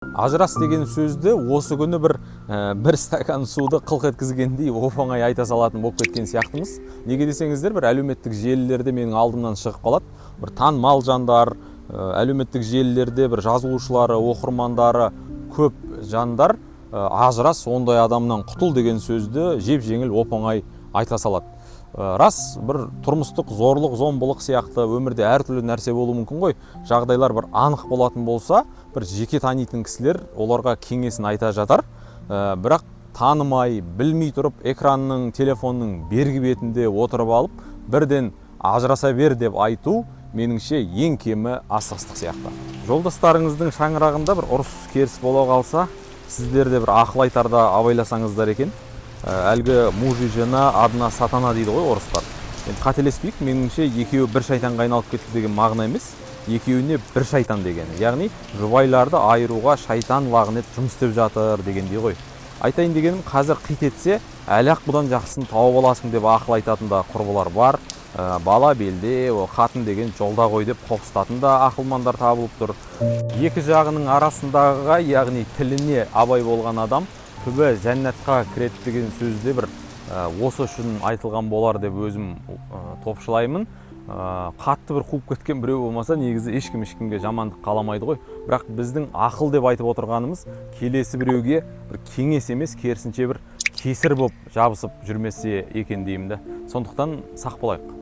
Ажырас деген сөзді осы күні бір стакан суды қылқ еткізгендей оп оңай айта салатын болып кеткен сияқтымыз. Неге десеңіздер, бір әлеуметтік желілерде менің алдымнан шығып қалады бір танымал жандар, әлеуметтік желілерде бір жазылушылары, оқырмандары көп жандар ажырас, ондай адамнан құтыл деген сөзді жеп жеңіл, оп оңай айта салады. Рас, бір тұрмыстық зорлық зомбылық сияқты өмірде әртүрлі нәрсе болуы мүмкін ғой. Жағдайлар бір анық болатын болса, бір жеке танитын кісілер оларға кеңесін айта жатар. Бірақ танымай, білмей тұрып, экранның, телефонның бергі бетінде отырып алып, бірден ажыраса бер деп айту, меніңше, ең кемі асығыстық сияқты. Жолдастарыңыздың шаңырағында бір ұрыс керіс бола қалса, сіздер де бір ақыл айтарда абайласаңыздар екен. Әлгі «муж и жена одна сатана» дейді ғой орыстар. Енді қателеспейік, меніңше, екеуі бір шайтанға айналып кетті деген мағына емес, екеуіне бір шайтан дегені, яғни жұбайларды айыруға шайтан лағынет жұмыс істеп жатыр дегендей ғой. Айтайын дегенім, қазір қит етсе, әлі ақ бұдан жақсысын тауып аласың деп ақыл айтатын да құрбылар бар. Бала белде, о, қатын деген жолда ғой деп қопсытатын да ақылмандар табылып тұр. Екі жағының арасындағыға, яғни тіліне абай болған адам түбі жәннатқа кіреді деген сөзде бір осы үшін айтылған болар деп өзім топшылаймын. Қатты бір қуып кеткен біреу болмаса, негізі ешкім ешкімге жамандық қаламайды ғой. Бірақ біздің ақыл деп айтып отырғанымыз келесі біреуге бір кеңес емес, керісінше бір кесір болып жабысып жүрмесе екен деймін да. Сондықтан сақ болайық.